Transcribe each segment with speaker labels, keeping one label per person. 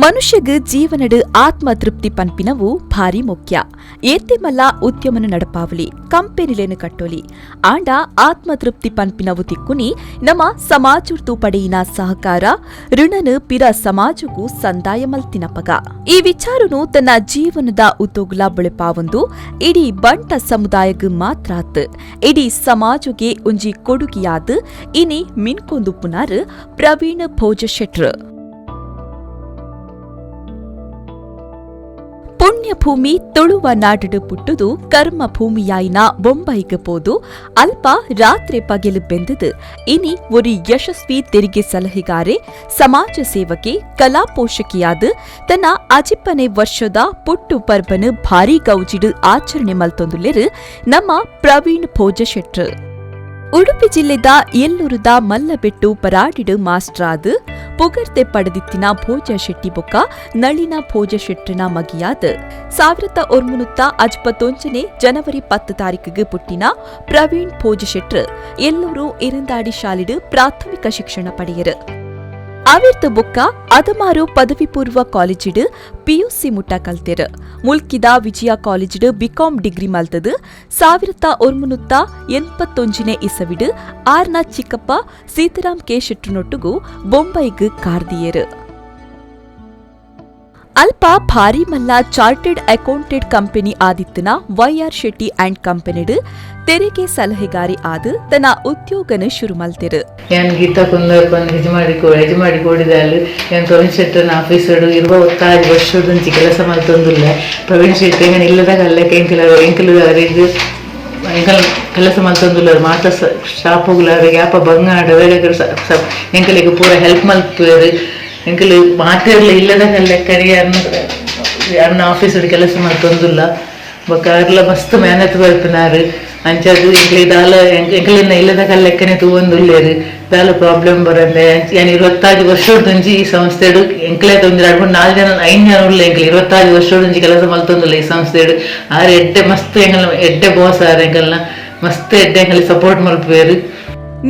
Speaker 1: ಮನುಷ್ಯಗ್ ಜೀವನಡ್ ಆತ್ಮತೃಪ್ತಿ ಪನ್ಪಿನವು ಭಾರಿ ಮುಖ್ಯ. ಏತೆ ಮಲ್ಲ ಉದ್ಯಮನ ನಡಪಾವಲಿ, ಕಂಪೆನಿಲೇನು ಕಟ್ಟೋಲಿ, ಆಂಡ ಆತ್ಮತೃಪ್ತಿ ಪನ್ಪಿನವು ತಿಕ್ಕುನಿ ನಮ್ಮ ಸಮಾಜುರ್ದು ಪಡೆಯಿನ ಸಹಕಾರ ಋಣನು ಪಿರ ಸಮಾಜಕ್ಕೂ ಸಂದಾಯ ಮಲ್ತಿನಪಗ. ಈ ವಿಚಾರನು ತನ್ನ ಜೀವನದ ಉದ್ದೋಗುಲ ಬುಳೆಪಾವೊಂದು ಇಡೀ ಬಂಟ ಸಮುದಾಯಗ್ ಮಾತ್ರ ಆತ್ ಇಡೀ ಸಮಾಜಗೆ ಒಂಜಿ ಕೊಡುಗೆಯಾದ್ ಇನಿ ಮಿನ್ಕೊಂದುಪ್ಪುನಾರ್ ಪ್ರವೀಣ್ ಭೋಜ ಶೆಟ್ರು. ಪುಣ್ಯಭೂಮಿ ತುಳುವ ನಾಡುಡು ಪುಟ್ಟುದು ಕರ್ಮ ಭೂಮಿಯಾಯಿನ ಬೊಂಬೈಗ್ ಪೋದು ಅಲ್ಪ ರಾತ್ರೆ ಪಗೆಲು ಬೆಂದದು ಇನಿ ಒರಿ ಯಶಸ್ವಿ ತೆರಿಗೆ ಸಲಹೆಗಾರೆ, ಸಮಾಜ ಸೇವಕೆ, ಕಲಾ ಪೋಷಕಿಯಾದ ತನ್ನ ಅಜಿಪ್ಪನೆ ವರ್ಷದ ಪುಟ್ಟು ಪರ್ಬನು ಭಾರೀ ಗೌಜಿಡು ಆಚರಣೆ ಮಲ್ತೊಂದುಲ್ಲೆರ್ ನಮ್ಮ ಪ್ರವೀಣ್ ಭೋಜ ಶೆಟ್ರು. ಉಡುಪಿ ಜಿಲ್ಲೆದ ಎಲ್ಲೂರುದ ಮಲ್ಲಬೆಟ್ಟು ಪರಾಡಿಡು ಮಾಸ್ಟ್ರಾದ್ ಪುಗರ್ತೆ ಪಡೆದಿತ್ತಿನ ಭೋಜ ಶೆಟ್ಟಿ ಬೊಕ್ಕ ನಳಿನ ಭೋಜ ಶೆಟ್ಟನ ಮಗಿಯಾದ 1951ನೇ ಜನವರಿ 10 ತಾರೀಕಿಗೆ ಪುಟ್ಟಿನ ಪ್ರವೀಣ್ ಭೋಜ ಶೆಟ್ರು ಎಲ್ಲೂರು ಇರಂದಾಡಿ ಶಾಲೆಡು ಪ್ರಾಥಮಿಕ ಶಿಕ್ಷಣ ಪಡೆಯರು. ಅವಿರ್ತ ಬೊಕ್ಕ ಅದಮಾರು ಪದವಿ ಪೂರ್ವ ಕಾಲೇಜಿಡ್ ಪಿಯುಸಿ ಮುಟ್ಟ ಕಲ್ತೆರ್. ಮುಲ್ಕಿದ ವಿಜಯ ಕಾಲೇಜಿಡ್ ಬಿಕಾಂ ಡಿಗ್ರಿ ಮಲ್ತದು 1981ನೇ ಇಸವಿಡ್ ಆರ್ನ ಚಿಕ್ಕಪ್ಪ ಸೀತಾರಾಮ್ ಕೆ ಶೆಟ್ಟುನೊಟ್ಟುಗು ಬೊಂಬೈಗ್ ಕಾರ್ದಿಯೇರು. ಅಲ್ಪ ಭಾರಿ ಮಲ್ಲ ಚಾರ್ಟೆಡ್ ಅಕೌಂಟೆಂಟ್ ಕಂಪನಿ ಆದಿತ್ತನ ವೈಆರ್ ಶೆಟ್ಟಿ ಅಂಡ್ ಕಂಪನಿಡ್ ತೆರಿಗೆ ಸಲಹೆಗಾರಿ ಆದ್ ತನ್ನ ಉದ್ಯೋಗನ ಶುರು ಮಲ್ತೆರು.
Speaker 2: ഞാൻ ಗೀತಾ ಕುಂದರ್ ಬಂದು ಹೆಜಮಾಡಿ ಕೋಡಿದಾಲ್. ഞാൻ ಪ್ರವೀಣ್ ಶೆಟ್ಟರ್ನ ಆಫೀಸಡು 26 ವರ್ಷದಂಚಿ ಕೆಲಸ ಮಲ್ತೊಂದುಲ್ಲೆ. ಪ್ರವೀಣ್ ಶೆಟ್ಟಿ ಎಂಗನ ಇಲ್ಲದ ಕಲ್ಲಕ್ಕೆ ಎಂಕಲ ಎಂಕಲು ಅರೆಗ್ ಎಂಕಲ್ ಕೆಲಸ ಮಲ್ತೊಂದುಲ್ಲಾರ. ಮಾತ ಶಾಪುಗುಲಾರ ಯಾಪ ಬಂಗಾಡ ಬೇರೆ ಎಂಕಲಿಗೆ ಪೂರ ಹೆಲ್ಪ್ ಮಲ್ಪುವೆರ್. ಎಂಕಲು ಮಾತೆರ್ಲ ಇಲ್ಲದ ಕಲ್ಲಕ್ಕರಿ ಅನ್ನ ಅನ್ನ ಆಫೀಸಡು ಕೆಲಸ ಮಲ್ತೊಂದುಲ್ಲ. ಬೊಕ್ಕ ಅರ್ಲ ಮಸ್ತ್ ಮೆಹನತ್ ಬರ್ಪಿನಾರು. ಅಂಚಾದ್ ಎಂಕ್ಲೆ ದಾಲ ಎಂಕಲಿನ ಇಲ್ಲದ ಕಲ್ಲೆಕ್ಕನೆ ತೂವೊಂದುಲ್ಲೆರ್. ದಾಲ ಪ್ರಾಬ್ಲಮ್ ಬರಂದೆ. ಯಾನ್ 25 ವರ್ಷೊಡ್ದುಂಚಿ ಈ ಸಂಸ್ಥೆಡ್ ಎಂಕ್ಲೆ ಒಂಜಿ ರಡ್ಡ್ ಮೂರು ನಾಲ್ ಜನ ಐನ್ ಜನ ಉಲ್ಲ. ಎಂಕ್ಲೆ 25 ವರ್ಷೊಡ್ದುಂಚಿ ಕೆಲಸ ಮಲ್ತೊಂದುಲ್ಲ ಈ ಸಂಸ್ಥೆಡ್. ಆರ್ ಎಡ್ಡೆ ಮಸ್ತ್ ಎಂಕಲ್ನ ಎಡ್ಡೆ ಬಾಸ್ ಆರ್. ಎಂಕಲ್ನ ಮಸ್ತ್ ಎಡ್ಡೆ ಎಂಕಲೆ ಸಪೋರ್ಟ್ ಮಲ್ಪುವೆರ್.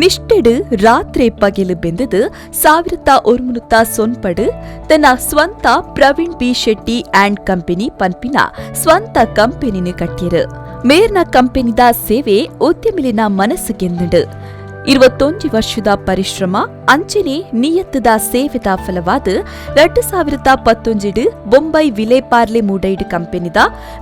Speaker 1: ನಿಷ್ಠೆಡು ರಾತ್ರೆ ಪಗೆಲು ಬೆಂದದು 1990ಡು ತನ್ನ ಸ್ವಂತ ಪ್ರವೀಣ್ ಬಿ ಶೆಟ್ಟಿ ಅಂಡ್ ಕಂಪನಿ ಪನ್ಪಿನ ಸ್ವಂತ ಕಂಪನಿನ ಕಟ್ಟಿಯರು. ಮೇರ್ನ ಕಂಪನಿದ ಸೇವೆ ಉದ್ಯಮಿಲಿನ ಮನಸ್ಸು ಗೆಂದುಂಡು. 21 ವರ್ಷದ ಪರಿಶ್ರಮ ಅಂಚನೆ ನಿಯತ್ತದ ಸೇವೆದ ಫಲವಾದ 2019ಡು ಬೊಂಬೈ ವಿಲೇಪಾರ್ಲೆ ಮೂಡೈಡ್ ಕಂಪನಿದ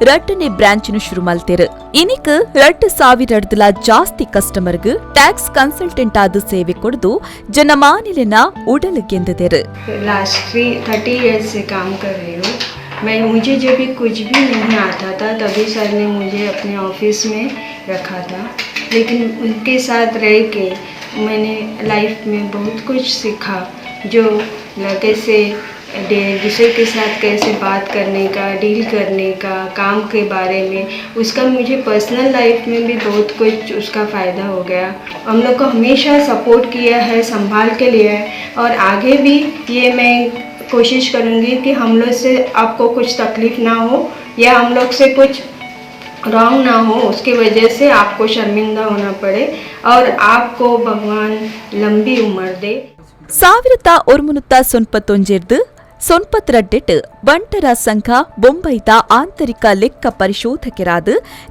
Speaker 1: ರಡ್ಡನೇ ಬ್ರಾಂಚ್ನು ಶುರು ಮಲ್ತೆರ್. ಇನಿಕ್ 2000ಡ್ದಲ ಜಾಸ್ತಿ ಕಸ್ಟಮರ್ಗ್ ಟ್ಯಾಕ್ಸ್ ಕನ್ಸಲ್ಟೆಂಟ್ ಆದ ಸೇವೆ ಕೊಡ್ದು ಜನಮಾನಿಲಿನ ಉಡಲು ಗೆಂದದೆರು.
Speaker 3: लास्ट 30 इयर्स से काम कर रही हूँ मैं। मुझे जब भी कुछ भी नहीं आता था, तभी सर ने मुझे अपने ऑफिस में रखा था। लेकिन उनके साथ रह के मैंने लाइफ में बहुत कुछ सीखा, जो कैसे दूसरे के साथ कैसे बात करने का, डील करने का, काम के बारे में। उसका मुझे पर्सनल लाइफ में भी बहुत कुछ उसका फ़ायदा हो गया। हम लोग को हमेशा सपोर्ट किया है, संभाल के लिया है और आगे भी ये मैं कोशिश करूँगी कि हम लोग से आपको कुछ तकलीफ़ ना हो या हम लोग से कुछ रॉन्ग ना हो, उसकी वजह से आपको शर्मिंदा होना पड़े और आपको भगवान लंबी उम्र दे।
Speaker 1: 1991ರ್ದು ಸೊನ್ಪತ್ರಡ್ಡೆಟ್ ಬಂಟರ ಸಂಘ ಬೊಂಬೈದ ಆಂತರಿಕ ಲೆಕ್ಕ ಪರಿಶೋಧಕರಾದ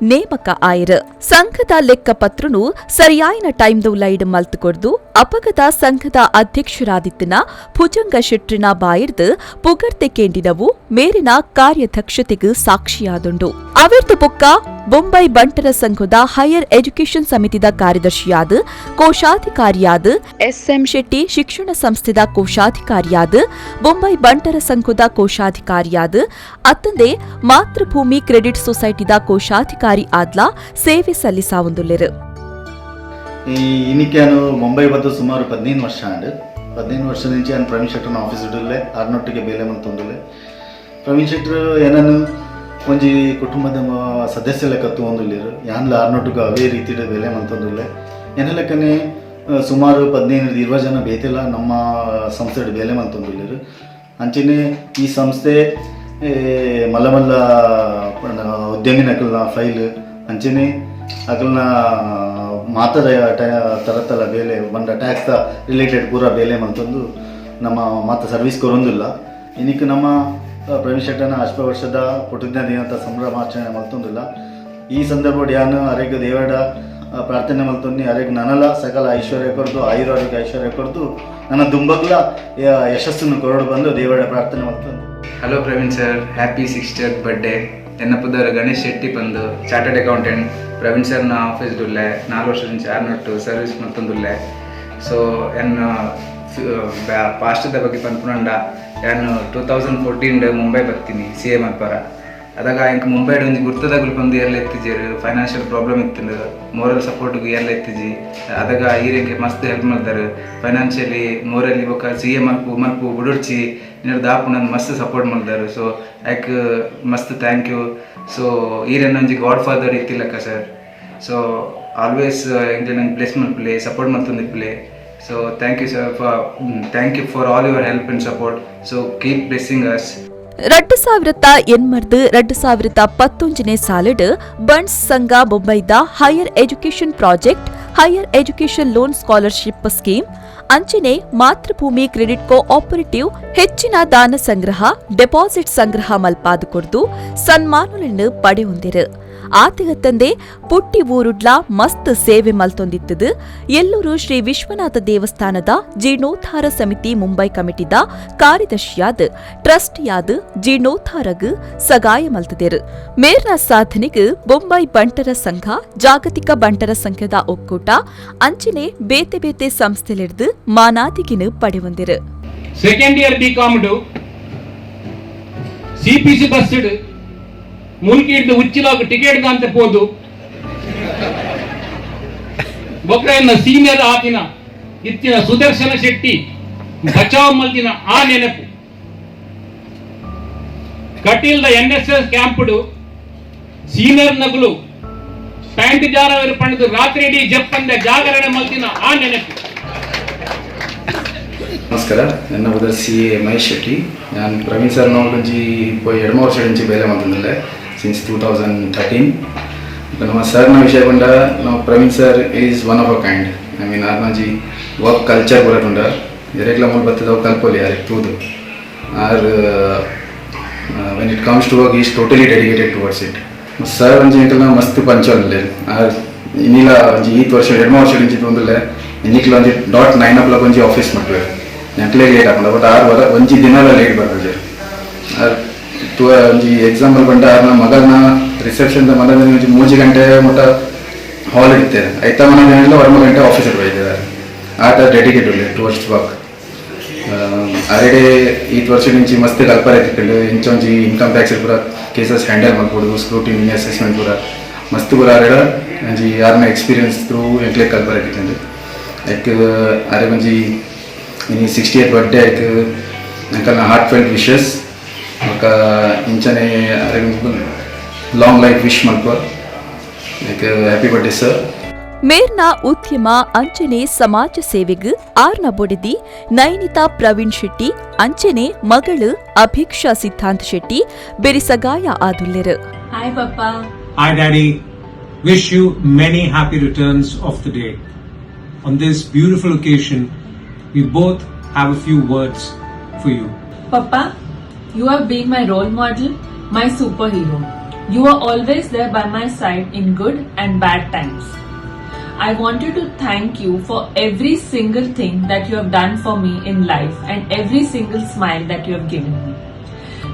Speaker 1: ನೇಮಕ ಆಯರ್. ಸಂಘದ ಲೆಕ್ಕಪತ್ರನು ಸರಿಯಾಯಿನ ಟೈಮ್ದ ಲೈಡ್ ಮಲ್ತುಕೊಡ್ದು ಅಪಗದ ಸಂಘದ ಅಧ್ಯಕ್ಷರಾದಿತ್ತಿನ ಭುಜಂಗ ಶೆಟ್ರಿನ ಬಾಯಿರ್ದು ಪುಗರ್ತೆ ಕೇಂಡಿನವು ಮೇರಿನ ಕಾರ್ಯದಕ್ಷತೆಗೆ ಸಾಕ್ಷಿಯಾದುಂಡು. ಅವಿರ್ದು ಬೊಕ್ಕ ಬೊಂಬೈ ಬಂಟರ ಸಂಘದ ಹೈಯರ್ ಎಜುಕೇಷನ್ ಸಮಿತಿದ ಕಾರ್ಯದರ್ಶಿಯಾದ, ಕೋಶಾಧಿಕಾರಿಯಾದ, ಎಸ್ಎಂ ಶೆಟ್ಟಿ ಶಿಕ್ಷಣ ಸಂಸ್ಥೆದ ಕೋಶಾಧಿಕಾರಿಯಾದ, ಬೊಂಬೈ ಬಂಟರ ಸಂಘದ ಕೋಶಾಧಿಕಾರಿಯಾದ, ಅತ್ತಂದೆ ಮಾತೃಭೂಮಿ ಕ್ರೆಡಿಟ್ ಸೊಸೈಟಿದ ಕೋಶಾಧಿಕಾರಿ ಆದ್ಲಾ ಸೇವೆ ಸಲ್ಲಿಸಾವೊಂದುಲ್ಲೆರ್.
Speaker 4: ಈ ಇನಿಕ್ಯಾನು ಮುಂಬೈ ಬದ್ದು ಸುಮಾರು 15 ವರ್ಷ ಆಂಡ್. 15 ವರ್ಷ నుంచి ఆయన ಪ್ರವೀಣ್ ಶೆಟ್ಟರ್ನ ಆಫೀಸ್ ಇಡಲೆ ಆರ್ನೊಟ್ಟಿಗೆ ಬೇಲೆ ಮಂತೊಂದುಲ್ಲೆ. ಪ್ರವೀಣ್ ಶೆಟ್ಟರ್ ಏನನ್ನು ಒಂಜಿ ಕುಟುಂಬದ ಸದಸ್ಯ ಲೆಕ್ಕ ತೂವೊಂದುಲ್ಲೆರ್. ಯಾನ್ಲ ಆರ್ನೊಟ್ಟಿಗೆ ಅವೇ ರೀತಿಡ್ ಬೇಲೆ ಮಂತೊಂದುಲ್ಲೆ. ಎನ್ನ ಲೆಕ್ಕನೆ ಸುಮಾರು 15 20 ಜನ ಬೇತೆಲ ನಮ್ಮ ಸಂಸ್ಥೆಡ್ ಬೇಲೆ ಮಂತೊಂದುಲ್ಲೆರ್. ಅಂಚನೆ ಈ ಸಂಸ್ಥೆ ಮಲ್ಲ ಮಲ್ಲ ಪಂಡ ಉದ್ಯಮಿನಕಲ್ನ ಫೈಲ್, ಅಂಚನೆ ಅಕಲ್ನ ಮಾತದ ತರತಲ ಬೇಲೆ ಬಂಡ ಟ್ಯಾಕ್ಸ್ ರಿಲೇಟೆಡ್ ಪೂರ ಬೇಲೆ ಮಂತೊಂದು ನಮ್ಮ ಮಾತ ಸರ್ವಿಸ್ ಕೊರೊಂದುಲ್ಲ. ಇನಿಕ್ ನಮ್ಮ ಪ್ರವೀಣ್ ಶೆಟ್ಟನ ಅಶ್ಪ ವರ್ಷದ ಪುಟ್ಟಿನ ದಿನದ ಸಂಭ್ರಮಾಚರಣೆ ಮಲ್ತೊಂದುಲ್ಲ. ಈ ಸಂದರ್ಭಡ್ ಯಾನ್ ಅರೆಗ್ ದೇವಡ ಪ್ರಾರ್ಥನೆ ಮಲ್ತೊಂದು, ಅರೆಗ್ ನನಲ ಸಕಲ ಐಶ್ವರ್ಯ ಕೊರ್ದು, ಆಯುರಾರೋಗ್ಯ ಐಶ್ವರ್ಯ ಕೊರ್ದು, ನನ್ನ ದುಂಬಗ್ಲ ಯಶಸ್ಸನ್ನು ಕೊರಡು ಬಂದು ದೇವಡ ಪ್ರಾರ್ಥನೆ ಮಲ್ತೊಂದು.
Speaker 5: Hello Praveen sir, happy 60th birthday. ಎನ್ನ ಪುದರ್ ಗಣೇಶ್ ಶೆಟ್ಟಿ ಪಂದು, ಚಾರ್ಟರ್ಡ್ ಅಕೌಂಟೆಂಟ್. ಪ್ರವೀಣ್ ಸರ್ನ ಆಫೀಸ್ ಡುಲ್ಲೆ, 4 ವರ್ಷ ಆರ್ನೊಟ್ಟು ಸರ್ವಿಸ್ ಮಲ್ತೊಂದುಲ್ಲೆ. ಸೊ ಎನ್ನ ಪಾಸ್ಟದ ಬಗ್ಗೆ ಪನ್ಪುನಂಡ, ಯಾನು 2014 ಮುಂಬೈ ಬರ್ತೀನಿ ಸಿ ಎ ಮಲ್ಪರ. ಅದಾಗ ಎಂಕ್ ಮುಂಬೈಡ್ ಒಂಜಿ ಗುರ್ತದಗುಲು ಪಂದು ಏರ್ಲ ಎತ್ತಿಜೆರ್. ಫೈನಾನ್ಷಿಯಲ್ ಪ್ರಾಬ್ಲಮ್ ಇತ್ತು, ಮೋರಲ್ ಸಪೋರ್ಟ್ಗೆ ಏರ್ಲ ಎತ್ತಿಜಿ. ಅದಾಗ ಈರೆಂಗೆ ಮಸ್ತ್ ಹೆಲ್ಪ್ ಮಲ್ತಾರೆ, ಫೈನಾನ್ಷಿಯಲಿ, ಮೋರಲಿ. ಬೊಕ್ಕ ಸಿ ಎ ಮಲ್ಪು ಮಲ್ಪು ಬುಡುಡ್ಚಿ ನಿನ್ನ ದಾಪು ನನ್ ಮಸ್ತ್ ಸಪೋರ್ಟ್ ಮಲ್ದಾರು. ಸೊ ಐಕ್ ಮಸ್ತ್ thank you. So ಈರೆನ್ನ ಒಂಜಿ ಗಾಡ್ ಫಾದರ್ ಇತ್ತಿಲ್ಲಕ್ಕ sir. So always ಎಂಕ್ಲೆನ bless ಮಲ್ಪುಲೆ, support ಮಲ್ತೊಂದಿಪ್ಪುಲೆ. So thank you sir, for thank you for all your help and support. So keep blessing us.
Speaker 1: 2008ರ್ದು 2011ನೇ ಸಾಲಿಡ್ ಬಂಟ್ಸ್ ಸಂಘ ಮುಂಬೈದ higher education project, higher education loan scholarship scheme, ಅಂಚನೆ ಮಾತೃಭೂಮಿ credit cooperative ಹೆಚ್ಚಿನ ದಾನ ಸಂಗ್ರಹ, ಡೆಪಾಸಿಟ್ ಸಂಗ್ರಹ ಮಲ್ಪಾದು ಕೊರ್ದು ಸನ್ಮಾನಗಳನ್ನು ಪಡೆಯೊಂದಿರು. ಆತಗತ್ತಂದೆ ಪುಟ್ಟಿ ಊರುಡ್ಲ ಮಸ್ತ್ ಸೇವೆ ಮಲ್ತೊಂದಿತ್ತದು. ಎಲ್ಲೂರು ಶ್ರೀ ವಿಶ್ವನಾಥ ದೇವಸ್ಥಾನದ ಜೀರ್ಣೋದ್ಧಾರ ಸಮಿತಿ ಮುಂಬೈ ಕಮಿಟಿದ ಕಾರ್ಯದರ್ಶಿಯಾದ, ಟ್ರಸ್ಟಿಯಾದ ಜೀರ್ಣೋದ್ಧಾರಗ್ ಸಗಾಯ ಮಲ್ತದೆರು. ಮೇರ್ನ ಸಾಧನೆಗೆ ಬೊಂಬೈ ಬಂಟರ ಸಂಘ, ಜಾಗತಿಕ ಬಂಟರ ಸಂಘದ ಒಕ್ಕೂಟ, ಅಂಚನೆ ಬೇತೆ ಬೇತೆ ಸಂಸ್ಥೆಲಿರ್ದು ಮಾನಾದಿಗಿನ ಪಡೆವೊಂದಿರು.
Speaker 6: Second year B com CPC bus ಮುಲ್ಕಿಡ್ದು ಉಚ್ಚಿಲಾಗ ticket ಅಂತ ಪೋದು ಬೊಕ್ರೆಯನ್ನ ಸೀನಿಯರ್ ಆತಿನ ಇತ್ತಿನ ಸುದರ್ಶನ ಶೆಟ್ಟಿ ಬಚಾವ್ ಮಲ್ದಿನ ಆ ನೆನಪು. ಕಟೀಲ್ದ N S S ಕ್ಯಾಂಪ್ಡು senior ನಗುಲು pant ಜಾರವರು ಪಂಡದು ರಾತ್ರಿ ಇಡೀ ಜಪ್ಪಂದ ಜಾಗರಣೆ ಮಲ್ದಿನ ಆ ನೆನಪು.
Speaker 7: ನಮಸ್ಕಾರ, ನನ್ನ ಪುದರ್ ಸಿ ಎ ಮಹೇಶ್ ಶೆಟ್ಟಿ. ನಾನು ಪ್ರವೀಣ್ ಸರ್ ಒಂಜಿ ಪೋಯಿ 2 3 ವರ್ಷ ಇಂಚಿ ಬೇಲೆ ಮಲ್ತೊಂದುಲ್ಲೆ, ಸಿನ್ಸ್ 2013. ನಮ್ಮ ಸರ್ನ ವಿಷಯ ಪಂಡ, ನಾವು Praveen sir is one of a kind. I mean, ಆರ್ನೊಂಜಿ work culture ಬರಟುಂಡ ಎರೆಗ್ಲ ಮೂಲ ಬತ್ತದವು ಕಲ್ಪೊಲಿ ಆರೆಗ್ ತೂದು. R when it comes to work, he's totally dedicated towards it. Sir ಒಂಜಿ ಎಂಕಲ್ನ ಮಸ್ತ್ ಪಂಚುವಲ್ ಉಲ್ಲೆರ್. ಆರ್ ಇನಿಲ ಒಂಜಿ ಈತ್ ವರ್ಷ, 2 3 ವರ್ಷ ಇಂಚಿ ತೂಂದುಲ್ಲೆ, ಇನಿಕ್ಲ ಒಂಜಿ ಡಾಟ್ 9 ಓ ಕ್ಲಾಕ್ ಒಂಜಿ ಆಫೀಸ್ ಮಲ್ಪುವೆರ್. ಎಂಕ್ಲೆಗ್ ಲೇಟ್ ಆಪುಂಡು, ಬಟ್ ಆರ್ ವರ ಒಂಜಿ ದಿನಲ ಲೇಟ್ ಬರ್ಪುಜೆರ್ ಆರ್. ತೂ ಒಂಜಿ ಎಕ್ಸಾಂಪಲ್ ಪಂಡ, ಆರ್ನ ಮಗಲ್ನ ರಿಸೆಪ್ಷನ್ ಮನ ಒಂಜಿ 3 ಗಂಟೆ ಮುಟ್ಟ ಹಾಲ್ ಇಡ್ತೇವೆ. ಐತ ಮನ 9 ಗಂಟೆ ಆಫೀಸ್ ಬೈದಿದ್ದಾರೆ. ಆತ ಡೆಡಿಕೇಟ್ ಉಲ್ಲೆ ಟುವರ್ಡ್ಸ್ ವರ್ಕ್. ಅರೆಡೆ ಈತ್ ವರ್ಷ ಇಂಚಿ ಮಸ್ತ್ ಕಲ್ಪರೆ ತಿಕ್ಕಂಡು. ಇಂಚ ಒಂಜಿ ಇನ್ಕಮ್ ಟ್ಯಾಕ್ಸ್ ಪೂರ ಕೇಸಸ್ ಹ್ಯಾಂಡಲ್ ಮಲ್ಪೊಡು, ಸ್ಕ್ರೂಟಿನಿ, ಅಸೆಸ್ಮೆಂಟ್ ಪೂರ ಮಸ್ತ್ ಪೂರ ಅರೆಡ ಒಂಜಿ ಯಾರನ್ನ ಎಕ್ಸ್ಪೀರಿಯನ್ಸ್ ಥ್ರೂ ಎಂಕ್ಲೆಗ್ ಕಲ್ಪರೆ ತಿಕ್ಕಂಡು. ಐಕ್ ಅರೆ ಒಂಜಿ ಇನಿ 60th birthday, ಐಕ್ ಅಂಕಲ್ನ heart felt wishes. ಬೊಕ್ಕ ಇಂಚನೆ long life wish ಮಲ್ಪ. Like happy birthday sir.
Speaker 1: ಮೇರ್ನ ಉದ್ಯಮ ಅಂಚನೆ ಸಮಾಜ ಸೇವೆಗ್ ಆರ್ನ ಬೊಡೆದಿ ನಯನಿತಾ ಪ್ರವೀಣ್ ಶೆಟ್ಟಿ, ಅಂಚನೆ ಮಗಳು ಅಭಿಕ್ಷಾ Siddhant Shetty ಬೆರಿಸಗಾಯ ಆದುಲ್ಲೆರು.
Speaker 8: Hi, Papa.
Speaker 9: Hi, Daddy. Wish you many happy returns of the day. On this beautiful occasion, we both have a few words for you.
Speaker 8: Papa, you have been my role model, my superhero. You are always there by my side in good and bad times. I wanted to thank you for every single thing that you have done for me in life and every single smile that you have given me.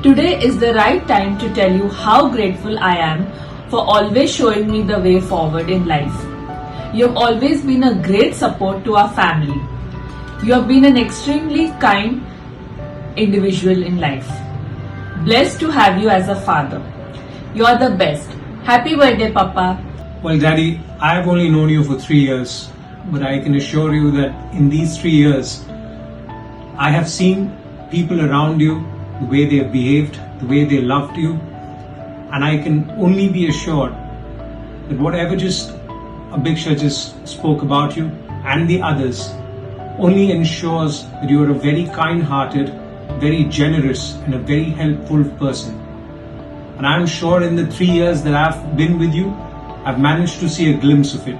Speaker 8: Today is the right time to tell you how grateful I am for always showing me the way forward in life. You have always been a great support to our family. You have been an extremely kind individual in life. Blessed to have you as a father. You are the best. Happy birthday, Papa.
Speaker 9: Well, Daddy, I have only known you for 3 years, but I can assure you that in these 3 years, I have seen people around you, the way they have behaved, the way they loved you, and I can only be assured that whatever just Abhiksha just spoke about you and the others only ensures that you are a very kind hearted, very generous, and a very helpful person. And I'm sure in the 3 years that I've been with you, I've managed to see a glimpse of it.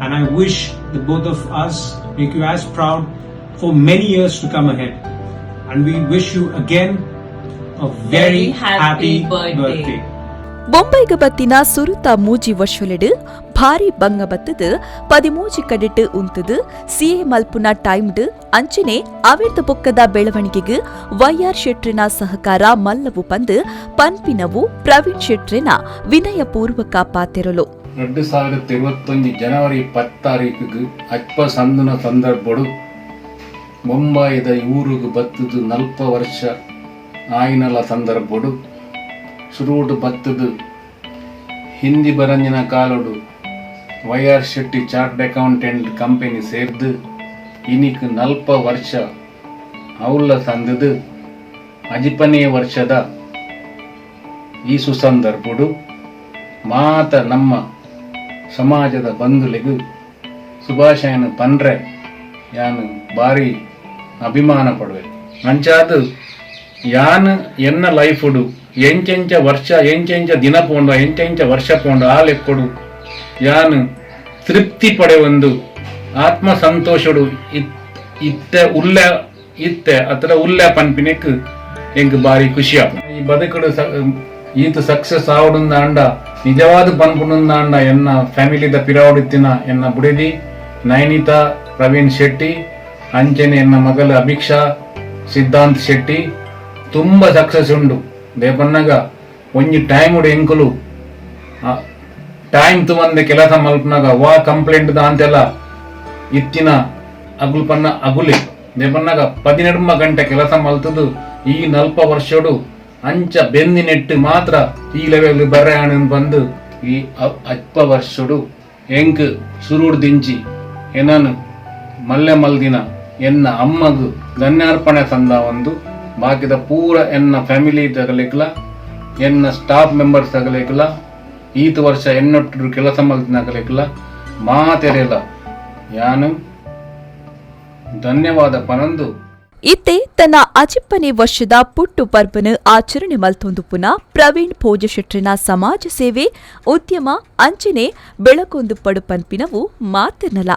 Speaker 9: And I wish that both of us make you as proud for many years to come ahead. And we wish you again a very
Speaker 8: Very happy
Speaker 9: happy
Speaker 8: birthday.
Speaker 9: Birthday.
Speaker 1: ಬೊಂಬೈಗ್ ಬತ್ತಿನ ಸುರುತ ಮೂಜಿ ವರ್ಷಲೆಡ್ ಭಾರಿ ಬಂಗ ಬತ್ತದು ಪದಿಮೂಜಿ ಕಡೆಟ್ ಉಂತುದು CA ಮಲ್ಪುನ timed ಅಂಚನೆ ಅವಿರ್ದ ಬೊಕ್ಕದ ಬೆಳವಣಿಗೆಗ್ YR ಶೆಟ್ರಿನ ಸಹಕಾರ ಮಲ್ಲವು ಪಂದ್ ಪನ್ಪಿನವು ಪ್ರವೀಣ್ ಶೆಟ್ರಿನ ವಿನಯಪೂರ್ವಕ ಪಾತೆರಲು.
Speaker 10: 2021 ಜನವರಿ 10 ತಾರೀಕಿಗೆ ಅಜ್ಪ ಸಂದನ ಸಂದರ್ಭಡು ಬೊಂಬಾಯಿದ ಊರುಗು ಬತ್ತದು ನಲ್ಪ ವರ್ಷ ಆಯಿನಲ ಸಂದರ್ಭಡು ಸುರುಡು ಬತ್ತದು Hindi ಬರಂಜಿನ ಕಾಲಡು why are Shetty chart accountant company ಸೇರ್ದು ಇನಿಕ್ ನಲ್ಪ ವರ್ಷ ಅವಲ್ಲ ಸಂದದು ಅಜಿಪನೇ ವರ್ಷದ ಈ ಸುಸಂದರ್ಭಡು ಮಾತ ನಮ್ಮ ಸಮಾಜದ ಬಂಧುಲಿಗು ಶುಭಾಶಯನ ಪನ್ರೆ ಯಾನು ಭಾರಿ ಅಭಿಮಾನ ಪಡುವೆ. ಅಂಚಾದ ಯಾನ್ ಎನ್ನ ಲೈಫುಡು ಎಂಚೆಂಚ ವರ್ಷ, ಎಂಚೆಂಚ ದಿನ ಪೋಂಡ, ಎಂಚೆಂಚ ವರ್ಷ ಪೋಂಡ, ಆ ಲೆಕ್ಕೊಡು ಯಾನ್ ತೃಪ್ತಿ ಪಡೆವೊಂದು ಆತ್ಮ ಸಂತೋಷಡು ಇತ್ತೆ ಉಲ್ಲ ಇತ್ತೆ ಅತ್ರ ಉಲ್ಲ ಪನ್ಪಿನೆಕ್ ಎಂಕ್ ಬಾರಿ ಖುಷಿ ಆಪ. ಈ ಬದುಕುಡು ಈತ ಸಕ್ಸಸ್ ಆವಡುಂದಾಂಡ, ನಿಜವಾದ ಪನ್ಪುನುಂದಾಂಡ, ಎನ್ನ ಫ್ಯಾಮಿಲಿದ ಪಿರಾವಡಿತ್ತಿನ ಎನ್ನ ಬುಡೆದಿ ನಯನಿತಾ ಪ್ರವೀಣ್ ಶೆಟ್ಟಿ, ಅಂಚನೆ ಎನ್ನ ಮಗಳ ಅಭಿಕ್ಷಾ ಸಿದ್ಧಾಂತ್ ಶೆಟ್ಟಿ ತುಂಬ ಸಕ್ಸಸ್ ಉಂಡು. ದೇಪನ್ನಗ ಒಂಜಿ ಟೈಮ್ ಎಂಕುಲು ಟೈಮ್ ತುವಂದೆ ಕೆಲಸ ಮಲ್ಪನಾಗ ವಾ ಕಂಪ್ಲೇಂಟ್ ದಾಂತೆಲ್ಲ ಇತ್ತಿನ ಅಗುಲ್ ಪನ್ನ ಅಗುಲೆ. ದೇಪನ್ನಗ 18 ಗಂಟೆ ಕೆಲಸ ಮಲ್ತದು ಈ ನಲ್ಪ ವರ್ಷಡು ಅಂಚ ಬೆಂದಿ ನೆಟ್ಟು ಮಾತ್ರ ಈ ಲೆವೆಲ್ ಬರ್ರೆ ಬಂದು ಈ ಅಲ್ಪ ವರ್ಷಡು ಎಂಕ್ ಸುರುಡ್ ದಿಂಚಿ ಎನನು ಮಲ್ಲೆ ಮಲ್ದಿನ ಎನ್ನ ಅಮ್ಮಗು ಧನ್ಯಾರ್ಪಣೆ ತಂದ ಒಂದು ಬಾಕಿದ ಪೂರ ಎನ್ನ ಫ್ಯಾಮಿಲಿ ತಗಲಿಕ್ಲ, ಎನ್ನ ಸ್ಟಾಫ್ ಮೆಂಬರ್ಸ್ ತಗಲಿಕ್ಲ, ಈತ ವರ್ಷ ಎನ್ನೊಟ್ಟು ಕೆಲಸ ಮಲ್ತಿನಾಗಲಿಕ್ಲ ಮಾತೆರೆಲ್ಲ ಯಾನು ಧನ್ಯವಾದ ಪನಂದು.
Speaker 1: ಇತ್ತೆ ತನ್ನ ಅಜಿಪ್ಪನೆ ವರ್ಷದ ಪುಟ್ಟು ಪರ್ಬನ ಆಚರಣೆ ಮಲ್ತೊಂದು ಪುನಃ ಪ್ರವೀಣ್ ಭೋಜಶೆಟ್ರಿನ ಸಮಾಜ ಸೇವೆ, ಉದ್ಯಮ ಅಂಚನೆ ಬೆಳಕೊಂದು ಪಡು ಪನ್ಪಿನವು ಮಾತಿರ್ನಲ.